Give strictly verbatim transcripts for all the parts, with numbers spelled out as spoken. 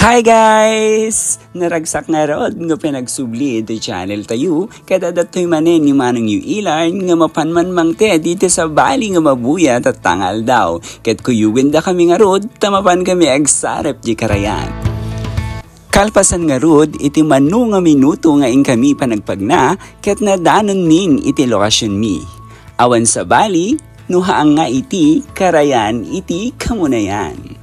Hi guys! Naragsak ngarud nga pinagsubli iti channel tayo, ket adda toy manen ni Manong Yu Ilan nga mapan man mangted iti sabali nga mabuyat a tangaaldaw. Ket kuyogenda kami ngarud, ta mapan kami agsarep di karayan. Kalpasan ngarud iti mano nga minuto nga inkami panagpagna, ket nadanonmin iti lokasionmi. Awan sabali, no haang nga iti karayan iti kamunayan.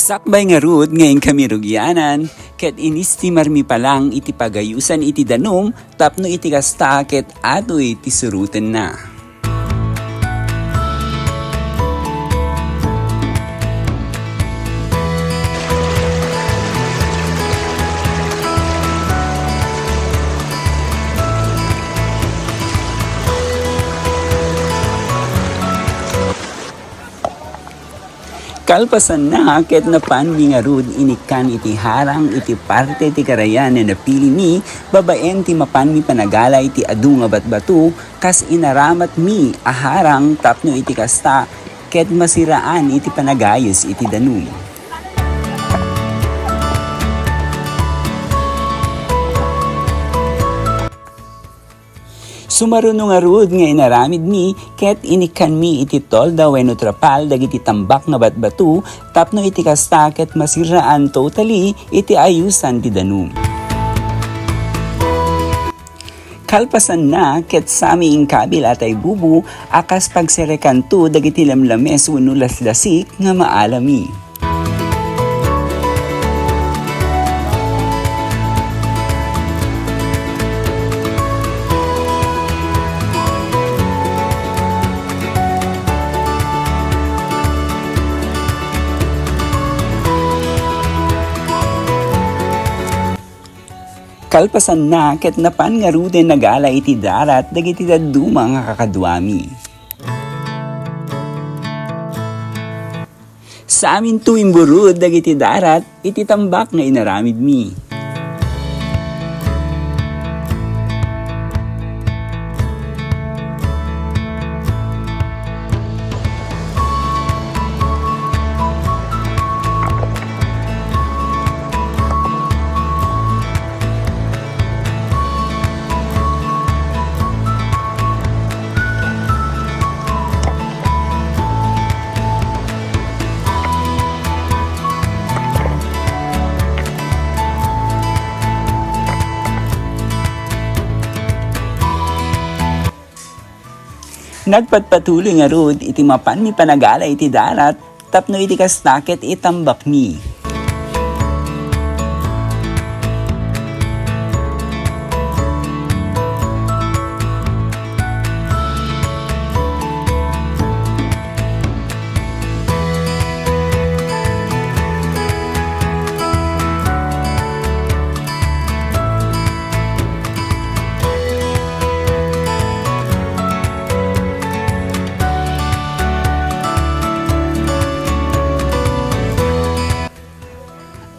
Sakbay ngarud nga inkami rugianan, ket inestimarmi pa lang iti pagayusan iti danum tapno iti kasta ket atoy ti surotenna. Kalpasanna, ket napanmi ngarud inikkan iti harang iti parte ti karayan a napilimi babaen ti mapanmi panagala iti adu nga batbato kas inaramatmi a harang tapno iti kasta, ket masiraan iti panagayus iti danum. Sumaruno ngarud nga inaramidmi ket inikkanmi iti tolda wenno trapal dagiti tambak nga batbato tapno iti kasta ket masiraan totally iti ayusan ti danum. Kalpasanna, ket sami inkabil a taybubo a kas pagserekanto dagiti lamlames wenno laslasik nga maalami. Kalpasanna, ket napan ngaruden nagala iti darat dagiti dadduma nga kakaduami. Saaminto imburod dagiti darat iti tambak nga inaramidmi. Nagpatpatuloy ngarud iti mapanmi panagala iti darat tapno iti kasta ket itambakmi.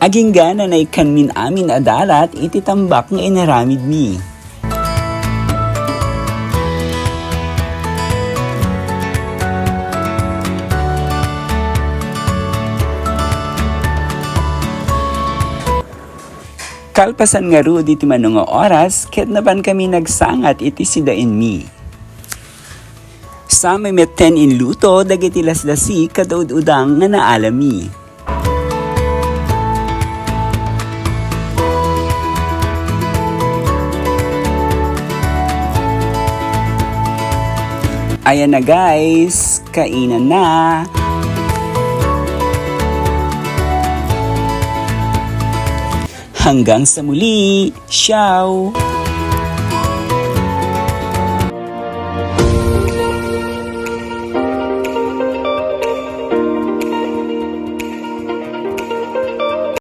Agingga naikkanmin amin a darat iti tambak nga inaramidmi. Kalpasan ngarud iti mano nga oras, ket napan kami nagsangat iti sidaenmi. Sami metten inluto dagiti laslasik ket ud-udang nga naalami. Ayan na guys, kainan na. Hanggang sa muli, ciao!